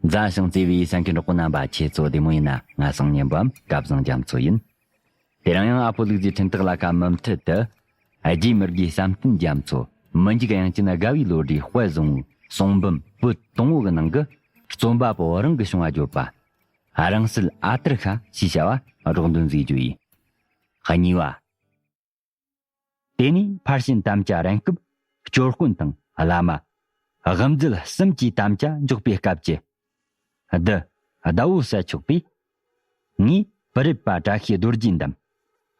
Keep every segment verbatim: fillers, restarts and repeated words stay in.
མཛའ་ཞིང་བརྩེ་བའི་གསན་མཁན་གྲོགས་པོ་རྣམ་པ། ཁྱེད་ཚོ་བདེ་མོ་ཡིན་ན། ང་སང་ཉན་པའམ་སྐལ་བཟང་རྒྱ་མཚོ་ཡིན། དེ་རིང་ཡང་ཨ་ཕོ་ལུག་རྫིའི་འཕྲིན་སྟེགས་ལ་ཁ་མུ་མཐུད་དུ། རྗེ་མི་དགེ་བསམ་གཏན་རྒྱ་མཚོ་མི་འཇིགས་དབྱངས་ཅན་དགའ་བའི་ལོ་རྒྱུས་དཔལ་བཟང་བོའི་གསུང་འབུམ་པོད་དང་པོ་གི་ནང་གི། རྩོམ་པ་པོ་རང་གི་བྱུང་བ་བརྗོད་པ། རང་གསལ་ཨ་ཏར་ཤ་ཞེས་བྱ་བ་སྒྲོག་འདོན་མཛད་རྒྱུ་ཡིན། གཉིས་པ། དེ་ནས་ཕར་ཕྱིན་དམ་བཅའ་རན་སྐབས། སྐྱོར་དཔོན་དང་བླ་མ། དབུ་མཛད་གསུམ་གྱིས་དམ་བཅའ་འཇོག་པའི་སྐབས་ཀྱི། བདུད་ཟླ་བོ་གསལ་མཆོག་པས། ངས་པུ་རེད་པ་བཀྲ་ཤིས་རྡོ་རྗེ་འདམ།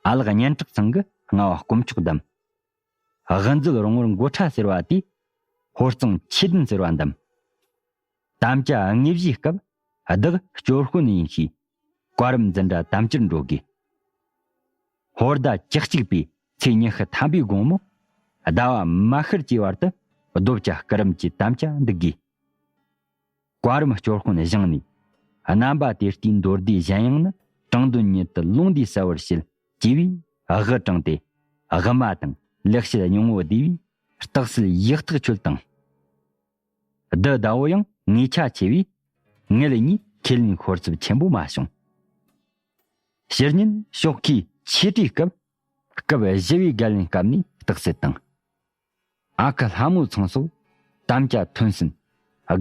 ཨ་ལགས་སྙན་གྲགས་ཚང་གི་རྔ་བ་དཀོན་མཆོག་འདམ། དབུ་མཛད་རོང་བོར་མགོ་ཁྲ་ཟེར་བ་དེས། ཧོར་གཙང་ཆོས་ལྡན་ཟེར་བ་འདམ། དམ་བཅའ་དངོས་གཞིའི་སྐབས་བདག་སྐྱོར་དཔོན་ཡིན་ཞེས། བཀའ་རམས་འཛིན་གྲྭ་དམ་བཅར་འགྲོ་དགོས། ཧོར་ཟླ་བཅུ་གཅིག་པའི་ཚེས་ཉི་ཤུ་ཐམ་པའི་དགོང་མོ། ཟླ་བ་མ་ཤར་གྱི་བར་དུ་རྡོ་བཅའ་སྐུ་རིམ་གྱི་དམ་བཅའ་འདུག་དགོས། བཀའ་རམས་སྐྱོར་དཔོན་བཞེངས་ནས། རྣམ་པ་དེ་ལྟའི་མདོ་སྡེའི་གཞན་ཡང་ནི། དྲང་དོན་ཉིད་དུ་ལུང་འདིའི་གསལ་བར་བྱེད། ཅེས་པའི་དབུ་དྲངས་ཏེ། དབུ་མ་དང་ལེགས་བཤད་སྙིང་པོ་སྡེ་བའི་རྟགས་གསལ་ཡིག་ཐག་ཆོད་དང་། བདུད་ཟླ་བོ་ཡང་ངེས་ཆ་ཆེ་བས། ངེད་གཉིས་ཁས་ལེན་ཤོར་ཚབས་ཆེན་པོ་མ་བྱུང་། ཕྱི་ཉིན་ཞོགས་ཀའི་ཆོས་གྲོས་སྐབས། སྐབས་བཞི་བའི་བརྒལ་ལན་སྐབས་ནས་རྟགས་གསལ་དང་། ཨ་ཁུ་ལྷ་མོ་ཚང་སོགས་དམ་བཅའ་མཐུན་ཟིན།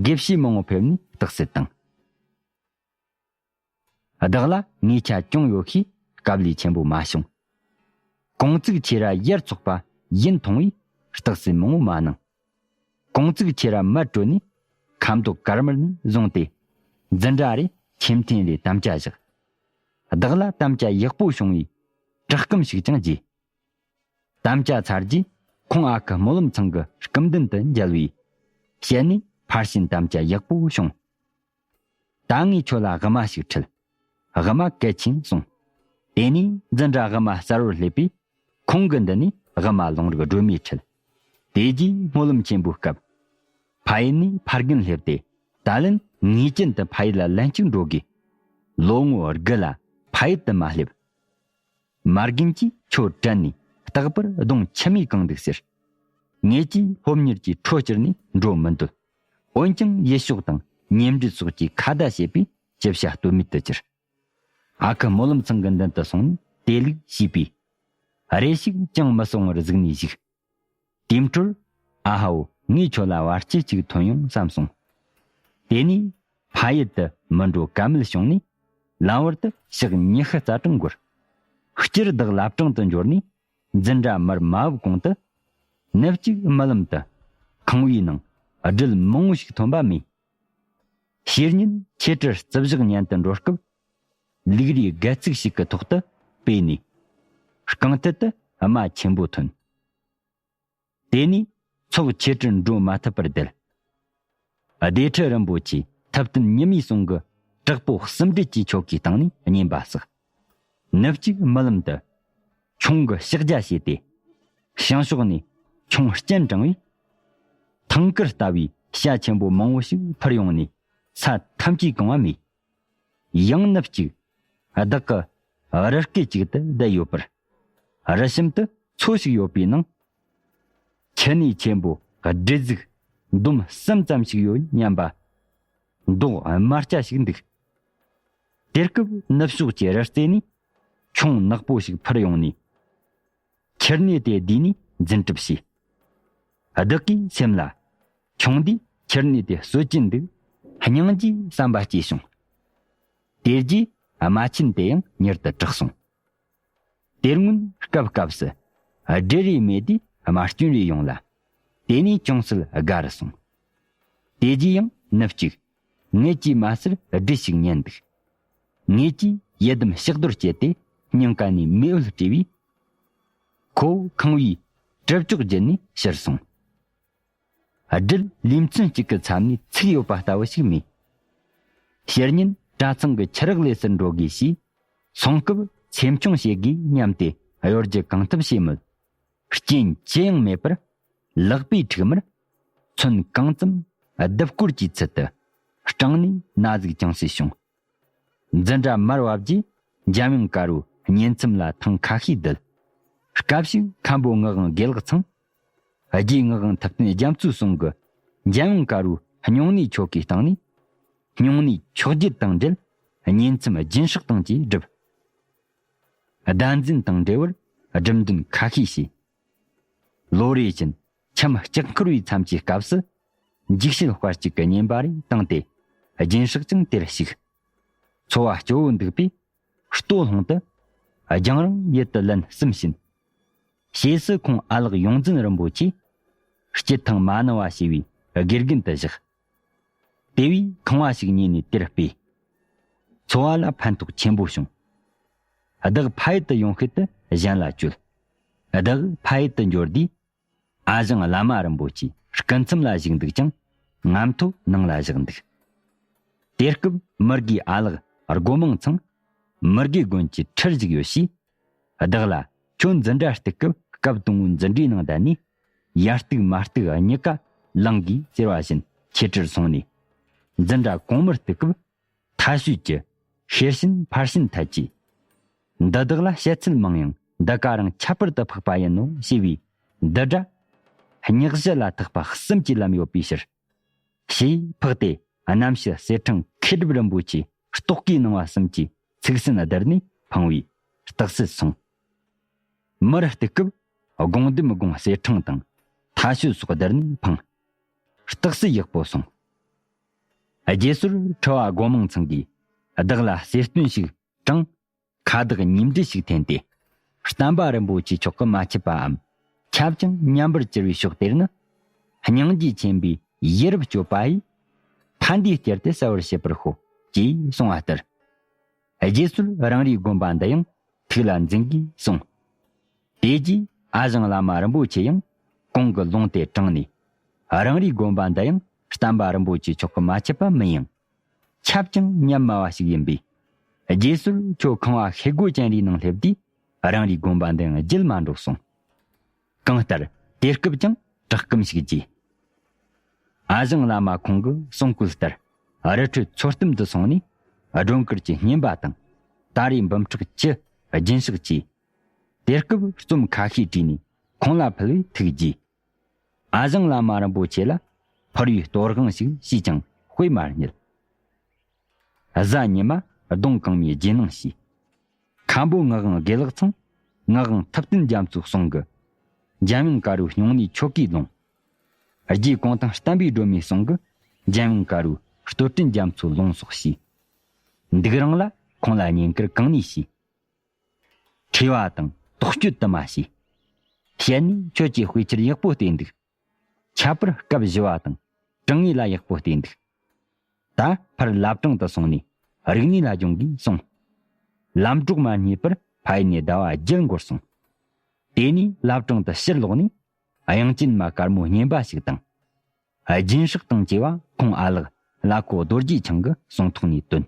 དགེ་བཤེས་མང་པོ་ཕེབས་ནས་རྟགས་གསལ་དང་། བདག་ལ་ངེས་ཆ་ཅུང་ཡོད་ཤས་སྐབས་ལས་ཆེན་པོ་མ་བྱུང་། གུང་ཙིག་ཆོས་ར་ཡར་ཚོགས་པ་ཡིན་མཐོང་བས་རྟགས་གསལ་མང་པོ་མ་གནང་། གུང་ཙིག་ཆོས་ར་མར་བྲོས་ནས་ཁ་མདོ་དཀར་དམར་ནས་བཟུང་སྟེ། འཛིན་གྲྭ་རེ་ཆེ་མཐུན་རེ་དམ་བཅའ་བཞག། བདག་ལ་དམ་བཅའ་ཡག་པོ་བྱུང་བས་དྲག་སྐུམ་ཞིག་ཀྱང་རྒྱས། དམ་བཅའ་ཚར་རྗེས་ཁོང་ཨ་ཁུ་སྨོན་ལམ་ཚང་གི་སྐུ་མདུན་དུ་མཇལ་བས། ཞལ་ནས་ཕར་ཕྱིན་དམ་བཅའ་ཡག་པོ་བྱུང་། ད་ངས་ཁྱོད་ལ་དབུ་མ་ཞིག་ཁྲིད། དབུ་མ་གལ་ཆེན་གསུངས། དེ་ནས་འཛིན་གྲྭ་དབུ་མ་གསར་བར་སླེབས་པས། ཁོང་གི་མདུན་ནས་དབུ་མ་ལུང་རིགས་སྒྲོན་མེ་ཁྲིད། དེ་རྗེས་སྨོན་ལམ་ཆེན་པོའི་སྐབས། ཕ་ཡུལ་ནས་ཕ་རྒན་སླེབས་ཏེ། ད་ལན་ངེས་ཅན་དུ་ཕ་ཡུལ་ལ་ལན་གཅིག་འགྲོ་དགོས། ལོ་ངོ་དགུ་ལ་ཕ་ཡུལ་དུ་མ་སླེབས། མ་རྒན་གྱིས་ཁྱོད་དྲན་ནས་རྟག་པར་གདོང་མཆི་མས་གང་འདུག་ཟེར། ངེད་ཀྱིས་སློབ་གཉེར་གྱི་འཕྲོ་བཅུར་ནས་འགྲོ་མི་འདོད། འོན་ཀྱང་ཡུལ་ཕྱོགས་དང་གཉེན་འབྲེལ་སོགས་ཀྱིས་ཁ་བརྡ་བྱས་པས་ཅི་བྱ་གཏོལ་མེད་དུ་གྱུར། ཨ་ཁུ་སྨོན་ལམ་ཚང་གི་མདུན་དུ་སོང་ནས་དེ་ལུགས་ཞུས་པས། རེ་ཞིག་ཅང་མི་གསུང་བར་གཟིགས་ནས་བཞུགས། དེའི་འཕྲོར། ཨ་ཧའོ། ངས་ཁྱོད་ལ་བར་ཆད་ཅིག་ཐོན་ཡོང་བསམ་སོང་། དེ་ནས་ཕ་ཡུལ་དུ་མི་འགྲོ་ཀ་མེད་བྱུང་ནས། ལམ་བར་དུ་ཞག་ཉི་ཤུ་རྩ་གྲངས་འགོར། སྤྱིར་བདག་བླ་བྲང་དུ་འབྱོར་ནས་འཛིན་གྲྭ་མར་མ་བབས་གོང་དུ། ནུབ་གཅིག་རྨི་ལམ་དུ་ཁང་བའི་ནང་སྦྲུལ་མང་བོ་ཞིག་ཐོན་པ་རྨིས། ཕྱི་ཉིན་ཆོས་ཁྲིར་རྩིབ་ཞག་ཉན་དུ་འགྲོ་སྐབས། ལུག་རའི་སྒལ་ཚིགས་ཤིག་གི་ཐོག་ཏུ་སྤོས་ནས། རྐང་མཐིལ་དུ་རྨ་ཆེན་པོ་ཐོན། དེ་ནས་ཚོགས་ཆོས་ཁྲིར་འགྲོ་མ་ཐུབ་པར་བསྡད། སྡེ་ཁྲི་རིན་པོ་ཆེ་ཐུབ་བསྟན་ཉི་མའི་གསུང་གི་དྲག་པོ་གསུམ་སྦྲེལ་གྱི་ཆོ་གའི་སྟེང་ནས་བསྙེན་པ་བསགས། ནུབ་གཅིག་རྨི་ལམ་དུ་ཁྱུང་གི་ཕྱག་རྒྱ་བྱས་ཏེ། བྱང་ཕྱོགས་ནས་ཁྱུང་སྤྱན་དྲངས་པས། ཐང་དཀར་ལྟ་བུའི་བྱ་ཆེན་པོ་མང་བོ་ཞིག་འཕུར་ཡོང་ནས་ས་ཐམས་ཅད་གང་བ་རྨིས། ཡང་ནུབ་གཅིག་བདག་གི་རི་སྐེད་ཅིག་ཏུ་བསྡད་ཡོད་པར། རི་ཤིན་ཏུ་མཚོ་ཞིག་ཡོད་པའི་ནང་། ཁྱི་ནས་ཆེན་པོ་སྦྲུལ་གཟིག་འདོམ་གསུམ་ཙམ་ཞིག་ཡོད་སྙམ་པ། མདོག་དམར་སྐྱ་ཞིག་འདུག། དེ་སྐབས་ནུབ་ཕྱོགས་ཀྱི་རི་རྩེ་ནས་ཁྱུང་ནག་པོ་ཞིག་འཕུར་ཡོང་ནས། ཁྱི་སྣེ་དེ་བསྡུས་ནས་འཛིན་གྲབས་བྱས། བདག་གིས་སེམས་ལ། ཁྱུང་འདིས་ཁྱི་སྣེ་དེ་གསོད་ཀྱིན་འདུག། སྙིང་རྗེའི་བསམ་པ་སྐྱེས་བྱུང་། དེ་རྗེས་རྨ་ཆེན་དེ་ཡང་མྱུར་དུ་དྲག་སོང་། དེ་སྔོན་སྐབས་སྐབས་སུ་སྦྲུལ་རེ་མེད་དུས་རྨ་སྐྱོན་རེ་ཡོང་ལ། དེ་ནས་ཅུང་ཟད་དགའ་རུ་སོང་། དེ་རྗེས་ཡང་ནུབ་གཅིག་ངེད་ཀྱིས་མ་ཟེར་སྦྲུལ་ཞིག་ཉན་འདུག། ངེད་ཀྱིས་ཡི་དམ་ཕྱག་རྡོར་བསྐྱེད་དེ་སྙིང་ག་ནས་མེ་འོད་སྤྲས་པས། ཁོ་ཁང་བའི་གྲིབ་ཀྱོག་བརྒྱུད་ནས་ཕྱིར་སོང་། སྦྲུལ་ལུས་མཚོན་གཅིག་གི་ཚབ་ནས་ཚིག་ཡོད་པ་ལྟ་བུ་ཞིག་རྨིས། ཕྱི་ཉིན་གྲྭ་ཚང་གི་ཆུ་རགས་ལས་སུ་འགྲོ་དགོས་ཞེས། སོང་སྐབས་སེམས་ཆུང་བྱེད་དགོས་སྙམ་སྟེ་གཡོ་སྒྱུ་གང་ཐུབ་བྱས་མོད། རྐྱེན་ཅི་ཡང་མེད་པར་ལག་པའི་ཕྲུག་མར་ཚོན་གང་ཙམ་ལྡུབ་སྐོར་གྱི་ཚུལ་དུ་སྐྲངས་ནས་ན་ཟུག་ཅུང་ཟད་བྱུང་། འཛིན་གྲྭ་མར་བབས་རྗེས་འཇམ་དབྱངས་དཀར་པོའི་བསྙེན་མཚམས་ལ་ཐེངས་ཁ་ཤས་བསྡད། སྐབས་ཤིག་མཁན་པོ་ངག་དབང་དགེ་ལེགས་ཚང་། རྗེ་ངག་དབང་ཐུབ་བསྟན་རྒྱ་མཚོའི་གསུང་གི་འཇམ་དབྱངས་དཀར་པོའི་སྙུང་གནས་ཆོ་གའི་སྟེང་ནས། སྨྱུང་གནས་མཆོག་བརྒྱད་དང་འབྲེལ་བསྙེན་མཚམས་སྦྱིན་སྲེག་དང་བཅས་བསྒྲུབས། བདག་འཛིན་དང་འབྲེལ་བར་སྒྲུབ་འདུན་ཁ་ཤས་བྱས། ལོ་རེ་བཞིན་ཁྱམས་ལྕགས་འཁོར་བའི་མཚམས་ཀྱི་སྐབས་སུ། འཇིགས་བྱེད་དཔལ་གཅིག་གི་བསྙེན་པ་རེ་བཏང་སྟེ། སྦྱིན་སྲེག་ཀྱང་དེར་ཞུགས། འཚོ་བ་སྐྱོ་བོ་འདུག་པས། ལྟོ་སློང་དུ། རྒྱང་རིང་ཡུལ་དུ་ལན་གསུམ་ཕྱིན། ཞེས་སུ་ཁོང་ཨ་ལགས་ཡོངས་འཛིན་རིན་པོ་ཆེ། སྐྱིད་ཐང་མ་ནུ་བ་ཞེས་པའི་དགེ་རྒན་དུ་བཞག། དེ་བས་ཁང་བ་ཞིག་ཉོས་ནས་དེར་སྤོས། འཚོ་བ་ལ་ཕན་ཐོགས་ཆེན་པོ་བྱུང་། བདག་ཕ་ཡུལ་དུ་ཡོང་ཤུལ་དུ་གཞན་ལ་བཅོལ། བདག་ཕ་ཡུལ་དུ་འབྱོར་དུས། ཨ་ཞང་བླ་མ་རིན་པོ་ཆེ་སྐུ་མཚམས་ལ་བཞུགས་འདུག་ཅིང་། ང་མཐོ་ནང་ལ་བཞག་འདུག། དེ་སྐབས་མི་དགེའི་ཨ་ལགས་སྒོ་མང་ཚང་། མི་དགེ་དགོན་གྱི་ཁྲིར་བཞུགས་ཡོད་ཞེས། བདག་ལ་ཁྱོད་འཛིན་གྲྭ་གཏུག་སྐབས་སྐབས་དང་པོའི་འཛིན་གྲྭའི་ནང་བསྡད་ནས། ཡར་གཏུག་མར་གཏུག་གཉིས་ཀ་ལང་དགོས་ཟེར་བ་བཞིན་ཁྱེད་ཁྲིར་སོང་ནས། འཛིན་གྲྭ་གོང་མར་གཏུག་སྐབས། མཐའ་དཔྱོད་ཀྱི་ཤེར་ཕྱིན་ཕར་ཕྱིན་ཐད་ཀྱིས། འདི་དག་ལ་བཤད་ཚུལ་མང་ཡང་འདི་ག་རང་ཁྱད་པར་དུ་འཕགས་པ་ཡིན་ནོ་ཞེས་པའི་འདི་སྒྲ། སྙེག་བཞི་ལ་ཐེག་པ་གསུམ་གྱི་ལམ་ཡོད་པའི་ཕྱིར། ཞེས་འཕགས་ཏེ་རྣམ་བཤད་གསེར་ཕྲེང་མཁས་གྲུབ་རིན་པོ་ཆེ་རྟོག་གེའི་སྣང་བ་གསུམ་གྱི་ཚིག་ཟིན་བསྡུར་ནས་འཕངས་པའི་རྟགས་སུ་སོང་། མར་གཏུག་སྐབས་དགོངས་ལྡེམ་དགོངས་གསེར་ཕྲེང་དང་མཐའ་དཔྱོད་སོགས་བསྡུར་ནས་འཕངས། རྟགས་སུ་ཡག་པོ་སོང་། རྗེས་སོར་ཁྲི་བ་སྒོ་མང་ཚང་གིས་བདག་ལ་གསེར་སྟོན་ཞིག་དྲངས། ཁ་བཏགས་ཉིས་འབྲུ་ཞིག་འཐེན་ཏེ། བསྟན་པ་རིན་པོ་ཆེ་མཆོག་གི་མ་ཆད་པའམ། ཁྱབ་ཅིང་ཉམས་པར་གྱུར་པའི་ཕྱོགས་དེར་ནི། སྙིང་རྗེ་ཆེན་པོའི་ཡིད་རབ་སྤྱོད་པ་ཡིས། ཕན་བདེའི་གཏེར་དེ་གསལ་བར་བྱེད་པར་ཤོག་ཅེས་གསུངས་པ་ལྟར། རྗེས་སོར་རང་རེའི་དགོན་པ་འདི་ཡང་ཐུགས་ལ་འཛིན་དགོས་གསུངས། དེ་རྗེས་ཨ་ཞང་བླ་མ་རིན་པོ་ཆེ་ཡང་གོང་གི་ལུང་དེ་དྲངས་ནས། རང་རེའི་དགོན་པ་འདི་ཡང་བསྟན་པ་རིན་པོ་ཆེ་མཆོག་གི་མ་ཆད་པ་མིན་ཡང་། ཁྱབ་ཅིང་ཉམས་དམའ་བ་ཞིག་ཡིན་པས། རྗེས་སོར་ཁྱོད་ཁང་བ་ཤེལ་སྒོ་ཅན་རེའི་ནང་སླེབས་དུས། རང་རེའི་དགོན་པ་འདི་ཡང་བརྗེད་མ་འགྲོ་གསུངས། གང་ལྟར་དེ་སྐབས་ཀྱང་དྲག་སྐུམ་ཞིག་བགྱིས། ཨ་ཞང་བླ་མ་ཁོང་གི་གསུང་བཀོད་ལྟར། རི་ཁྲོད་མཚོ་གཏམ་དུ་སོང་ནས། སྒྲོལ་དཀར་གྱི་བསྙེན་པ་དང་། ཏཱ་རེ་འབུམ་ཕྲག་བཅུ་སྦྱིན་སྲེག་བྱས། དེ་སྐབས་རྩོམ་ཁ་ཤས་བྲིས་ནས་ཁོང་ལ་ཕུལ་བས་ཐུགས་དགྱེས། ཨ་ཞང་བླ་མ་རིན་པོ་ཆེ་ལ་ཕུར་བུའི་གཏོར་དབང་ཞིག་བྱས་ཀྱང་དཔེ་མ་རྙེད། གཟའ་ཉི་མ་གདོང་གང་མའི་རྗེས་གནང་བྱས། མཁན་པོ་ངག་དབང་དགེ་ལེགས་ཚང་། ངག་དབང་ཐུབ་བསྟན་རྒྱ་མཚོའི་གསུང་གི། འཇམ་དབྱངས་དཀར་པོའི་སྨྱུང་གནས་ཆོ་གའི་ལུང་། རྗེ་གུང་ཐང་བསྟན་པའི་སྒྲོན་མེའི་གསུང་གི། འཇམ་དབྱངས་དཀར་པོའི་བསྟོད་སྤྲིན་རྒྱ་མཚོའི་ལུང་སོགས་བྱས། འདུག་རང་ལ་ཁོང་ལ་བསྙེན་བཀུར་གང་ནུས་བྱས། ཁྲོས་པ་དང་དོགས་གཅོད་དུ་མ་བྱས། བཤད་ནས་ཁྱོད་ཀྱིས་དཔེ་ཆར་ཡག་པོ་བལྟས་འདུག། ཁྱད་པར་སྐབས་བཞི་བ་དང་དྲང་ངེས་ལ་ཡག་པོ་བལྟས་འདུག། ད་ཕར་བླ་བྲང་དུ་སོང་ནས་རིག་གནས་ལ་སྦྱོང་དགོས་གསུངས། ལམ་གྲོགས་མ་རྙེད་པར་ཕ་ཡུལ་ནས་ཟླ་བ་བརྒྱད་འགོར་སོང་། དེ་ནས་བླ་བྲང་དུ་ཕྱིར་ལོག་ནས་དབྱངས་ཅན་མ་དཀར་མོ་བསྙེན་པ་ཞིག་དང་། སྦྱིན་སྲེག་དང་བཅས་པ་ཁོང་ཨ་ལགས་བླ་ཁོ་རྡོ་རྗེ་འཆང་གི་གསུང་ཐོག་ནས་བཏོན།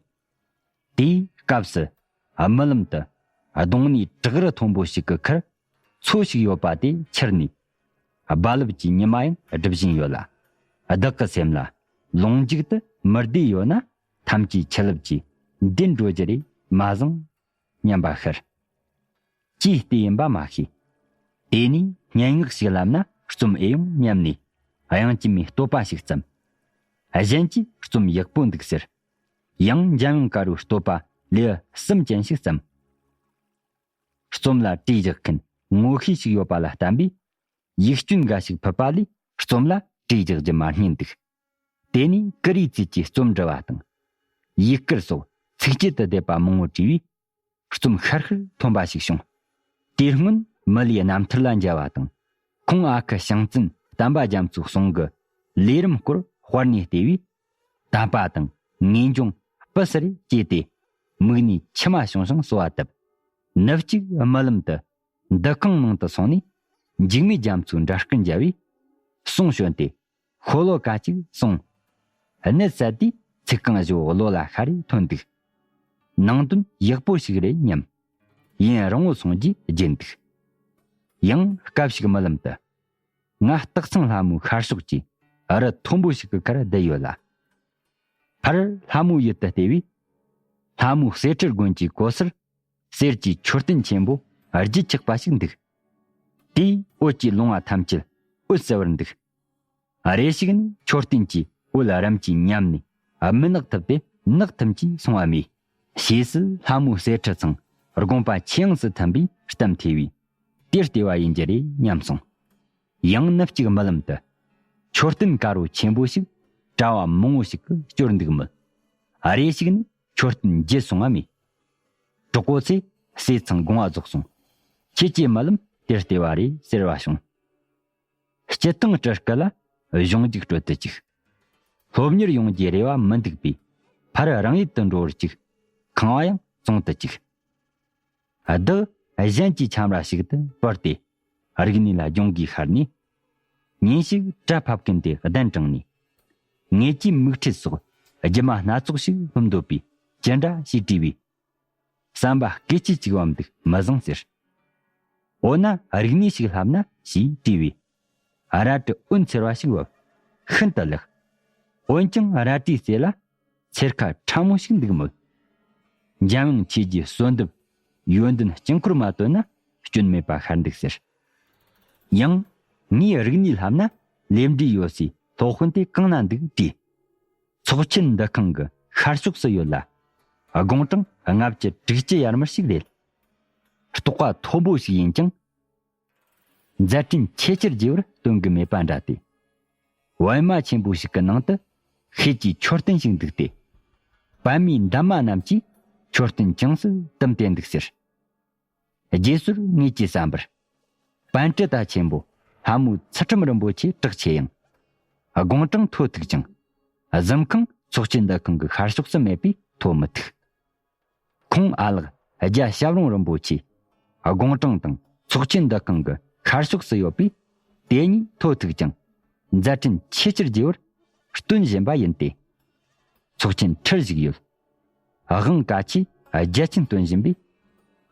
དེའི་སྐབས་སུ་རྨི་ལམ་དུ་གདོང་ནས་བྲག་རི་མཐོན་པོ་ཞིག་གི་ཁར་མཚོ་ཞིག་ཡོད་པ་དེ་ཁྱེར་ནས་རྦ་རླབས་ཀྱི་ཉི་མ་ཡང་སྒྲིབ་བཞིན་ཡོད་ལ། བདག་གི་སེམས་ལ་ལོངས་སྤྱོད་དུ་མི་བདེ་ཡོད་ན་ཐམས་ཅད་ཆུ་རླབས་ཀྱིས་འདེད་འགྲོ་རྒྱུ་རེད་མ་བཟང་སྙམ་པ་ཤར། ཅིའི་ལྟས་ཡིན་པ་མ་ཤེས། དེ་ནས་སྙན་ངག་ཞིག་ལབ་ན་རྩོམ་ཨེ་ཡོང་སྙམ་ནས་དབྱངས་ཅན་མའི་བསྟོད་པ་ཞིག་བརྩམས། གཞན་གྱིས་རྩོམ་ཡག་པོ་འདུག་ཟེར། ཡང་འཇམ་དབྱངས་དཀར་པོའི་བསྟོད་པ་ལེའུ་གསུམ་ཅན་ཞིག་བརྩམས། རྩོམ་ལ་བྲིས་བཞག་མཁན་ངོ་ཤེས་ཤིག་ཡོད་པ་ལ་བསྟན་པས། ཡིག་སྐྱོན་འགའ་ཞིག་ཕུད་པ་ལས་རྩོམ་ལ་བྲིས་བཞག་རྒྱུ་མ་རྙེད་འདུག། དེ་ནས་ཀུ་རེའི་རྩིས་ཀྱི་རྩོམ་འབྲི་བ་དང་། ཡིག་སྐུར་སོགས་ཚིགས་བཅད་དུ་བསྡེབས་པ་མང་བོ་བྲིས་པས། རྩོམ་ཤར་ཤར་ཐོན་པ་ཞིག་བྱུང་། དེ་སྔོན་མི་ལའི་རྣམ་ཐར་ལ་མཇལ་བ་དང་། ཁོང་ཨ་ཁུ་ཞང་བཙུན་བསྟན་པ་རྒྱ་མཚོའི་གསུང་གི་ལས་རིམ་སྐོར་དཔར་ནས་བལྟས་པས། དད་པ་དང་ངེས་འབྱུང་སྤུ་སར་སྐྱེས་ཏེ། མིག་ནས་མཆི་མ་ཤོང་ཤོང་གསོལ་བ་བཏབ། ནུབ་གཅིག་རྨི་ལམ་དུ་འདུ་ཁང་ནང་དུ་སོང་ནས། འཇིགས་མེད་རྒྱ་མཚོའི་འདྲ་སྐུ་མཇལ་བས། གསུང་བྱོན་ཏེ། ཤོ་ལོ་ཀ་གཅིག་གསུངས། གནད་བསལ་དུས་ཚིག་རྐང་བཞི་བོ་བློ་ལ་ཤར་རེ་ཐོན་འདུག། ནང་དོན་ཡག་པོ་ཞིག་རེད་སྙམ། ཡུན་རིང་བོ་སོང་རྗེས་བརྗེད་འདུག། ཡང་སྐབས་ཤིག་རྨི་ལམ་དུ། ང་སྟག་ཚང་ལྷ་མོའི་ཤར་ཕྱོགས་ཀྱི་རི་མཐོན་པོ་ཞིག་གི་ཁར་བསྡད་ཡོད་ལ། ཕར་ལྷ་མོའི་ཡུལ་དུ་བལྟས་པས། ལྷ་མོའི་གསེར་ཁྲི་དགོན་གྱི་གོ་སར། གསེར་གྱི་མཆོད་རྟེན་ཆེན་པོ་བརྗིད་ཆགས་པ་ཞིག་འདུག། དེའི་འོད་ཀྱིས་ལོང་བ་ཐམས་ཅད་འོད་གསལ་བར་འདུག། རེ་ཞིག་ནས་མཆོད་རྟེན་གྱི་འོད་རིམ་གྱིས་ཉམས་ནས་ མི་ནག་ཐུབ་སྟེ་ནག་ཐུམ་གྱིས་སོང་བ་མེད། ཞེས་སུ་ལྷ་མོའི་གསེར་ཁྲི་ཚང་དགོངས་པ་ཆེ་ཡངས་སུ་ཐིམ་པས་གཏམ་ཐོས་པས། དེར་བལྟས་པ་ཡིན་རྒྱུ་རེད་སྙམ་སོང་། ཡང་ནུབ་གཅིག་རྨི་ལམ་དུ། མཆོད་རྟེན་དཀར་པོ་ཆེན་པོ་ཞིག་གྲྭ་བ་མང་བོ་ཞིག་གིས་སྐྱོར་འདུག་མོད། རེ་ཞིག་ནས་མཆོད་རྟེན་བརྗིད་སོང་བ་མེད། གྲོགས་པོ་ཚོས་གསེར་ཚང་དགོངས་པ་རྫོགས་སོང་། ཁྱེད་ཀྱི་རྨི་ལམ་དེར་བལྟས་པ་རེད་ཟེར་བ་བྱུང་། སྤྱིར་བཏང་སྤྲུལ་སྐུ་ལ་གཞུང་འཇུག་སྤྲོད་དུ་བཅུག་སློབ་གཉེར་ཡོང་རྒྱུའི་རེ་བ་མི་འདུག་པས། ཕར་རང་ཡུལ་དུ་འགྲོ་བར་བཅུག་ཁང་བ་ཡང་བཙོང་དུ་བཅུག་བདག་གཞན་གྱི་ཁྱམས་ར་ཞིག་ཏུ་སྤར་ཏེ། རིག་གནས་ལ་སྦྱོང་དགོས་ཤར་ནས། ཉིན་ཞིག་གྲྭ་ཕབ་མཁན་དེ་གདན་དྲངས་ནས། ངེད་ཀྱིས་མིག་འཕྲུལ་སོགས་སྒྱུ་མ་སྣ་ཚོགས་ཤིག་ཕུབ་འདོད་པས་ཅི་འདྲ་ཞེས་དྲིས་པས། བསམ་པ་སྐད་ཅིག་གཅིག་བབ་འདུག་མི་བཟང་ཟེར། འོ་ན་རིག་གནས་ཤིག་ལྷབ་ན་ཞེས་དྲིས་པས། རལ་གྲི་འོད་འཚེར་བ་ཞིག་བབས། ཤིན་ཏུ་ལེགས། འོན་ཀྱང་རལ་གྲིའི་རྩེ་ལ་འཚེར་ཁ་ཕྲ་མོ་ཞིག་འདུག་མོད། འཇམ་དབྱངས་ཆོས་ཀྱི་གསོལ་འདེབས་ཡོན་ཏན་དཀྱིལ་འཁོར་མ་བཏོན་ན་སྐྱོན་མེད་པ་ཤར་འདུག་ཟེར། ཡང་ངས་རིག་གནས་ལྷབ་ན་ལས་འབྲས་ཡོད་སའི་སློབ་དཔོན་དེ་གང་ན་འདུག་དྲིས། ཚོགས་ཆེན་འདུ་ཁང་གི་ཤར་ཕྱོགས་སུ་ཡོད་ལ། དགུང་གྲངས་ལྔ་བཅུ་དྲུག་ཅུ་ཡར་མར་ཞིག་རེད། རྟོགས་པ་མཐོ་པོ་ཞིག་ཡིན་ཀྱང་། མཛད་འཕྲིན་ཆེས་ཆེར་རྒྱས་པར་སྟོན་གྱི་མེད་པ་འདྲ་སྟེ། པད་མ་ཆེན་པོ་ཞིག་གི་ནང་དུ་ཤེལ་གྱི་མཆོད་རྟེན་ཞིག་འདུག་སྟེ། པདྨའི་འདབ་མ་རྣམས་ཀྱིས་མཆོད་རྟེན་བཅིངས་སུ་བཏུམས་ཏེ་འདུག་ཟེར། རྗེས་སོར་ངེད་ཀྱིས་བསམ་པར། པཎ་ཊ་ད་ཆེན་པོ་ལྷ་མོའི་ཚུལ་ཁྲིམས་རིན་པོ་ཆེ་གྲགས་ཆེ་ཡང་། དགུང་གྲངས་མཐོ་ཐུག་ཅིང་། གཟིམ་ཁང་ཚོགས་ཆེན་འདུ་ཁང་གི་ཤར་ཕྱོགས་སུ་མེད་པས་མཐོ་མི་ཐུག་ཁོང་ཨ་ལགས་རྒྱ་ཞབས་རོང་རིན་པོ་ཆེ་དགུང་གྲངས་དང་ཚོགས་ཆེན་འདུ་ཁང་གི་ཤར་ཕྱོགས་སུ་ཡོད་པས། དེ་གཉིས་མཐོ་ཐུག་ཅིང་། མཛད་འཕྲིན་ཆེས་ཆེར་རྒྱས་པར་སྟོན་བཞིན་པ་ཡིན་ཏེ། ཚོགས་ཆེན་ཁྲིར་བཞུགས་ཡོད། དབང་བཀའ་ཆོས་རྒྱ་ཆེན་སྟོན་བཞིན་པས།